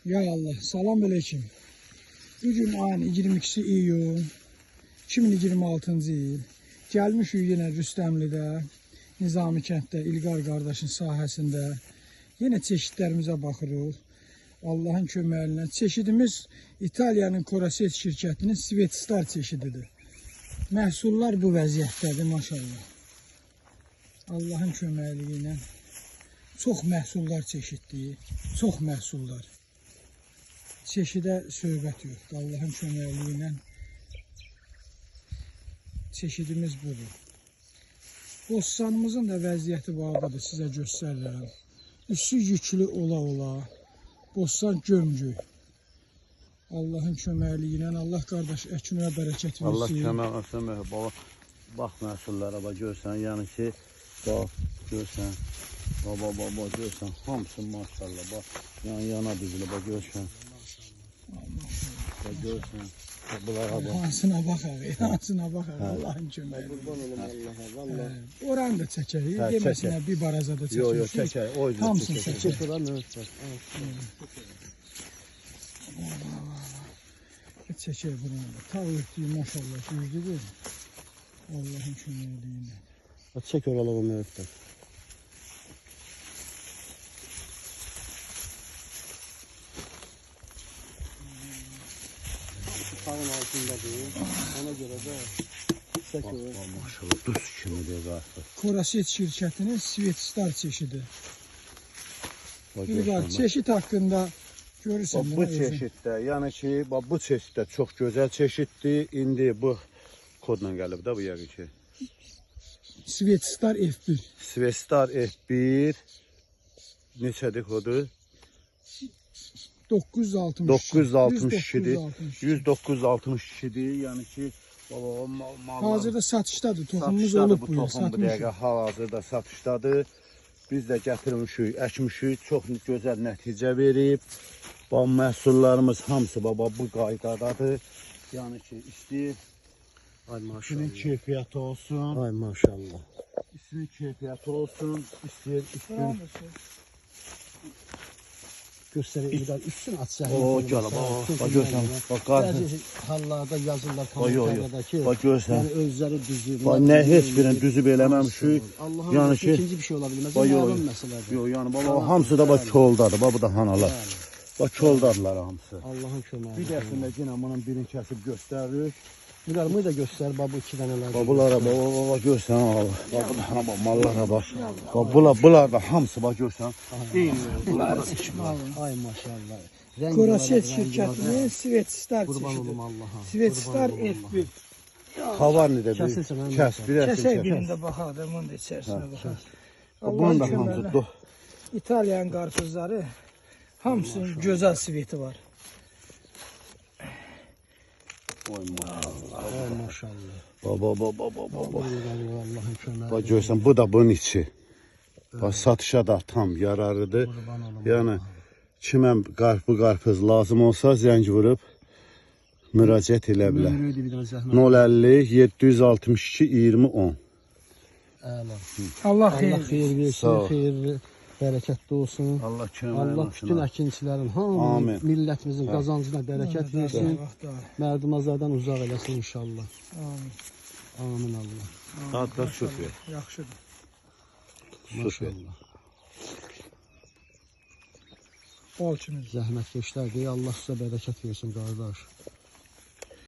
Ya Allah, salam aleyküm. Bugün ayın 22-si iyun, 2026-cı il. Gəlmişik yenə Rüstəmlidə, Nizami kənddə, İlqar qardaşın sahəsində. Yenə çeşidlərimizə baxırıq. Allahın köməyi ilə. Çeşidimiz İtaliyanın Koraset şirkətinin Svetstar çeşididir. Məhsullar bu vəziyyətdədir maşallah. Allahın köməkliyi ilə çox məhsullar çeşitdik, çox məhsullar. Çeşidə söhbət yoxdur. Allahın köməkliyi ilə çeşidimiz budur. Bossanımızın da vəziyyəti barədə sizə göstərirəm. Üstü yüklü ola-ola, bossan gömgü. Allahın köməkliyi ilə Allah qardaş əkinə bərəkət versin. Allah kömək olsun. Baba, bax məhsullara bax görsən, yəni ki, bax görsən. Baba, baba görsən, hamısı maşallah bax, yan yana düzülür bax görsən. Bax görsən. Bax bunlara bax. Hansına baxaq, hansına baxaq Allahın köməyi. Qurban olum Allaha, vallahi. Oranı da çəkərik. Hə, Deməsinə bir barazada çəkmişik. Yox, yox, çəkək. O yüzden Hamısını çəkək. çəkək. Çək ora möhtər. Çəkək buranı da. Tağ etdiyi maşallah güclüdür. Allahın köməkliyi ilə. Çək oraları möhtər. Sağın altındadır. Ona görə də çək ora. Bax, maşallah düz kimidir qarpız. Koraset şirkətinin Svetstar çeşidi. Bax İlqar, görsən. çeşid haqqında görürsən. Bax, bu çeşiddə, yəni ki, bax bu çeşiddə çox gözəl çeşiddir. İndi bu kodla gəlib də bu yəqin ki. Svetstar F1. Svetstar F1 neçədir kodu? 962. 962-dir. 10962. 10962-dir. Yəni ki, baba mallar Hazırda satışdadır. Toxumumuz satışdadır olub bu bu il. toxum bu Satmışıq. dəqiqə hal-hazırda satışdadır. Biz də gətirmişik, əkmişik, çox gözəl nəticə verib. Bax məhsullarımız hamısı baba bu qaydadadır. Yəni ki, istəyir Ay işinin maşallah. keyfiyyəti olsun, Ay maşallah. işinin keyfiyyəti olsun, istəyir üstün. Göstərir İlqar üstün aç zəhmət. O, olmasa. gəl, bax, Çox bax, görsən, önemli. bax, qarpız. Bəzi hallarda yazırlar Bax, yox, yox. kommentarlarda ki, Bax, görsən. yəni özləri düzür. Bax, nə heç birini düzüb eləməmişik. Allahın Yəni ki, ikinci bir şey ola bilməz. Bax, yox, Məlum yox. məsələdir. Yox, yəni baba hamısı da bax koldadır. Bax bu da hanalar. Bax koldadılar hamısı. Allahın köməyi. Bir dəfə yenə bunun birini kəsib göstəririk. İlqar bunu da göstər, bax bu iki dənələr. Bax bunlara bax, bax, bax görsən al. Bax bu da hana bax mallara bax. Bax bunlar da hamısı bax görsən. Eyni bunlar. Ay maşallah. Rəng Koraset olaraq, rəng şirkətinin olaraq. Svetstar Qurban çeşidi. olum Allaha. Svetstar Qurban olum F1. Havar nə də bir. Kəsilsin, hə, Kəs, bir Kəsək kəs. birində baxaq da, bunun da içərisinə baxaq. Bunun da Allahın hamısı köməyi. do. İtaliyanın qarpızları hamısının gözəl sveti var. Oy maşallah. Ay maşallah. Bax bax bax bax bax bax. Allahın köməyi. Bax görsən bu da bunun içi. Bax satışa da tam yararlıdır. Qurban olum. Yəni kimə qarpız lazım olsa zəng vurub müraciət elə bilər. Nömrəyi bir dənə zəhmət. 050 762 20 10. Əla. Allah xeyir. Allah xeyir Sağ versin, ol. xeyirli, bərəkətli olsun. Allah kömək Allah bütün əkinçilərin, hamının, Amin. millətimizin qazancına bərəkət versin. Mərdimazlardan uzaq eləsin inşallah. Amin. Amin Allah. Dadda super. Yaxşıdır. Super. Maşallah. Bal kimi. Zəhmətkeşlər deyə Allah sizə bərəkət versin qardaş.